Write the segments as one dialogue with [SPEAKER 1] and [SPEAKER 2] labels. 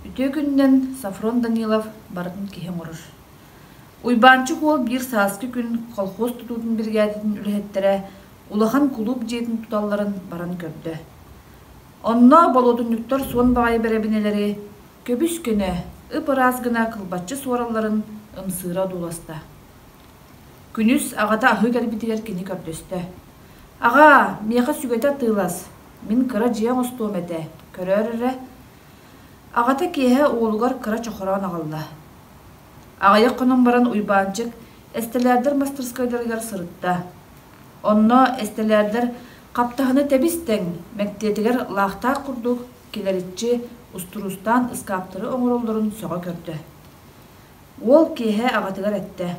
[SPEAKER 1] Үтүө күнүнэн Софрон Данилов барытын киһи оҥорор. Уйбаанчык уол биир сааскы күн колхоз тутуутун биригээдэтин үлэһиттэрэ улахан кулууп дьиэтин туталларын баран көрдө. Онно болуотунньуктар суон баҕайы бэрэбинэлэри көбүс-көнө, ып-ыраас гына кылбаччы суоралларын ымсыыра одууласта. Күнүс аҕата аһыы кэлбитигэр кини көрдөстө: «Аҕаа, миэхэ сүгэтэ атыылас, мин кыра дьиэ оҥостуом этэ, көрөөр эрэ». Аҕата киэһэ уолугар кыра чохороон аҕалла. Аҕыйах хонон баран Уйбаанчык эстэлээрдэр мастарыскыайдарыгар сырытта. Онно эстэлээрдэр хаптаһыны тэбис-тэҥ, мэктиэтигэр лаахтаах курдук килэриччи устуруустаан ыскааптары оҥороллорун сөҕө көрдө. Уол киэһэ аҕатыгар эттэ: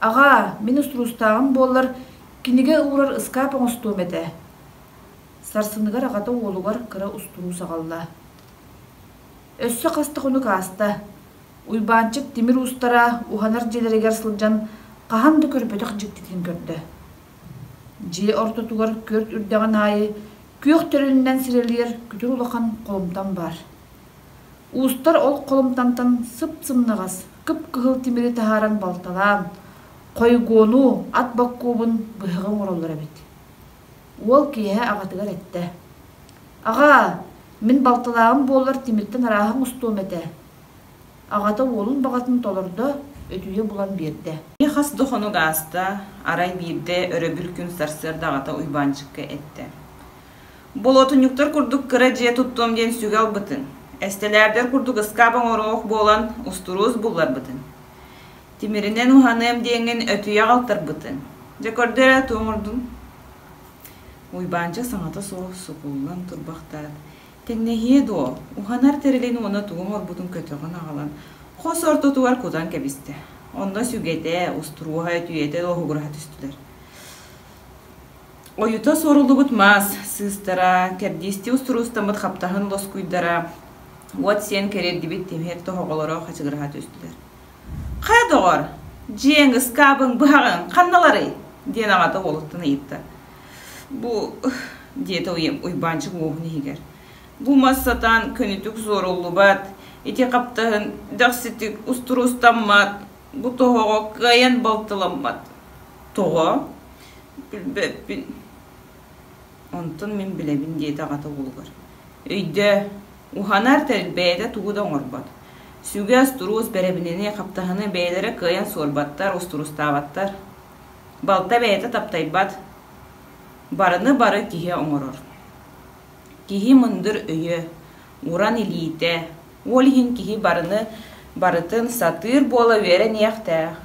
[SPEAKER 1] «Аҕаа, мин устуруустааҕым буоллар, кинигэ уурар ыскаап оҥостуом этэ». Сарсыныгар аҕата уолугар кыра устуруус аҕалла. Өссө хас да хонук ааста. Уйбаанчык тимир уустара уһанар дьиэлэригэр сылдьан хаһан да көрбөтөх дьиктитин көрдө. Дьиэ ортотугар күөрт үрдэҕин аайы күөх төрүнүнэн сирэлиэр күтүр улахан холумтан баар. Уустар ол холумтантан сып-сымнаҕас, кып-кыһыл тимири таһааран балталаан, хойгуону, ат боккуобун быһаҕы оҥороллор эбит. Уол киэһэ аҕатыгар эттэ: «Аҕаа, мин балталааҕым буоллар тимиртэн арааһын устуом этэ». Аҕата уолун баҕатын толордо, өтүйэ булан биэрдэ.
[SPEAKER 2] Хас да хонук ааста, арай биирдэ өрөбүл күн сарсыарда аҕата Уйбаанчыкка эттэ: Болуотунньуктар курдук кыра дьиэ туттуом диэн сүгэ ылбытыҥ, эстэлээрдэр курдук ыскаап оҥоруох буолан устуруус булларбытыҥ, тимиринэн уһаныам диэҥҥин өтүйэ аҕалтарбытыҥ. Дьэ көрдө эрэ туох оҥордуҥ? Уйбаанча саҥата суох сукуллан турбахтаат, тэҥнэһиэ дуо, уһанар тэрилин уонна тугу оҥорбутун көтөҕөн аҕалан, хос ортотугар кутан кэбистэ. Онно сүгэтэ, устурууһа, өтүйэтэ лоһугураһа түстүлэр. Ойута суоруллубут мас сыыстара, кэрдиистии устуруустаммыт хаптаһын лоскуйдара, уот сиэн кэриэрдибит тимир тоһоҕолоро хачыгыраһа түстүлэр. «Хайа доҕор, дьиэҥ, ыскаабыҥ, быһаҕыҥ ханналарый?» диэн аҕата уолуттан ыйытта. «Бу, диэтэ Уйбаанчык уоһун иһигэр, бу мас сатаан көнүтүк суоруллубат, ити хаптаһын дэхситик устуруустаммат, бу тоһоҕо кыайан балтыламмат». «Тоҕо?» Билбэппин. Онтон мин билэбин диэтэ аҕата уолугар. Өйдөө, уһанар тэрил бэйэтэ тугу да оҥорбот. Сүгэ, устуруус, бэрэбинэни, хаптаһыны бэйэлэрэ кыайан суорбаттар, устуруустаабаттар. Балта бэйэтэ таптайбат. Барыны бары киһи оҥорор. Киһи мындыр өйө, уран илиитэ, ол иһин киһи барыны барытын сатыыр буола үөрэниэхтээх.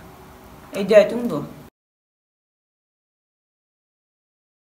[SPEAKER 2] Өйдөөтүҥ дуо?